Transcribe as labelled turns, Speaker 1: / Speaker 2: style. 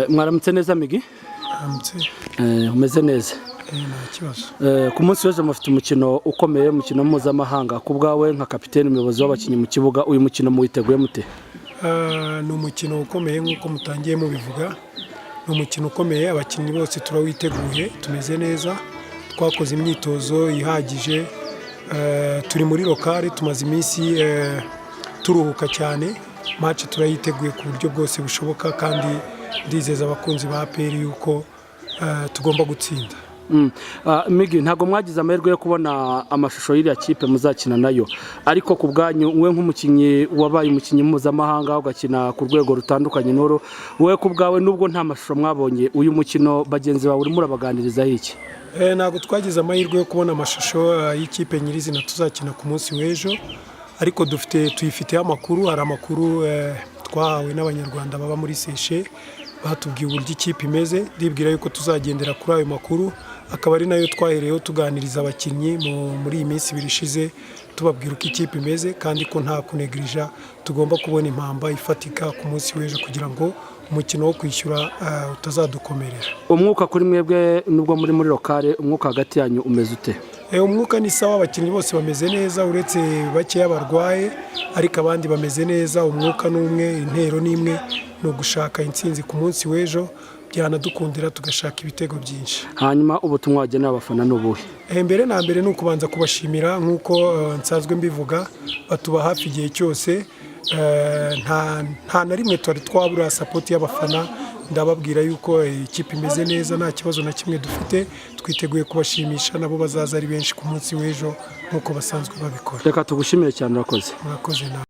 Speaker 1: Mwaramutse neza, Migi.
Speaker 2: Aramutse.
Speaker 1: Umeze neza?
Speaker 2: Nta kibazo.
Speaker 1: Ku munsi w'ejo mufite umukino ukomeye, umukino mpuzamahanga. Ku bwawe nka kapiteni, umuyobozi w'abakinnyi mu kibuga, uyu mukino muwiteguye mute?
Speaker 2: Ni umukino ukomeye nk'uko mutangiye mubivuga. Ni umukino ukomeye, abakinnyi bose turawiteguye, tumeze neza, twakoze imyitozo ihagije, turi muri local, tumaze iminsi turuhuka cyane. Match turayiteguye ku buryo bwose bushoboka, kandi ndizeza abakunzi ba APR yuko tugomba gutsinda.
Speaker 1: Migi, ntabwo mwagize amahirwe yo kubona amashusho y'iriya kipe muzakina nayo, ariko ku bwanyu, we nk'umukinnyi wabaye umukinnyi mpuzamahanga, ugakina ku rwego rutandukanye n'uru, wowe ku bwawe, nubwo nta mashusho mwabonye, uyu mukino bagenzi bawe urimo urabaganirizaho iki?
Speaker 2: Ntabwo twagize amahirwe yo kubona amashusho y'ikipe nyirizina tuzakina ku munsi w'ejo, ariko dufite, tuyifiteho amakuru. Hari amakuru twahawe n'Abanyarwanda baba muri Seychelles, batubwiye uburyo ikipe imeze. Ndibwira yuko tuzagendera kuri ayo makuru, akaba ari nayo twahereyeho tuganiriza abakinnyi muri iyi minsi 2 ishize, tubabwira uko ikipe imeze kandi ko nta kunegirija, tugomba kubona impamba ifatika ku munsi w'ejo kugira ngo umukino wo kwishyura utazadukomerera.
Speaker 1: Umwuka kuri mwebwe, nubwo muri local, umwuka hagati yanyu umeze ute?
Speaker 2: Umwuka ni sawa, abakinnyi bose bameze neza uretse bakeya barwaye, ariko abandi bameze neza. Umwuka ni umwe, intero ni imwe, ni ugushaka intsinzi ku munsi w'ejo, byanadukundira tugashaka ibitego byinshi.
Speaker 1: Hanyuma ubutumwa wagenera abafana ni ubuhe?
Speaker 2: Mbere na mbere ni ukubanza kubashimira nk'uko nsanzwe mbivuga, batuba hafi igihe cyose. Nta na rimwe twari twabura support y'abafana. Ndababwira yuko ikipe imeze neza, nta kibazo na kimwe dufite, twiteguye kubashimisha. Nabo bazaza ari benshi ku munsi w'ejo nk'uko basanzwe babikora.
Speaker 1: Reka tugushimire cyane, urakoze.
Speaker 2: Murakoze nawe.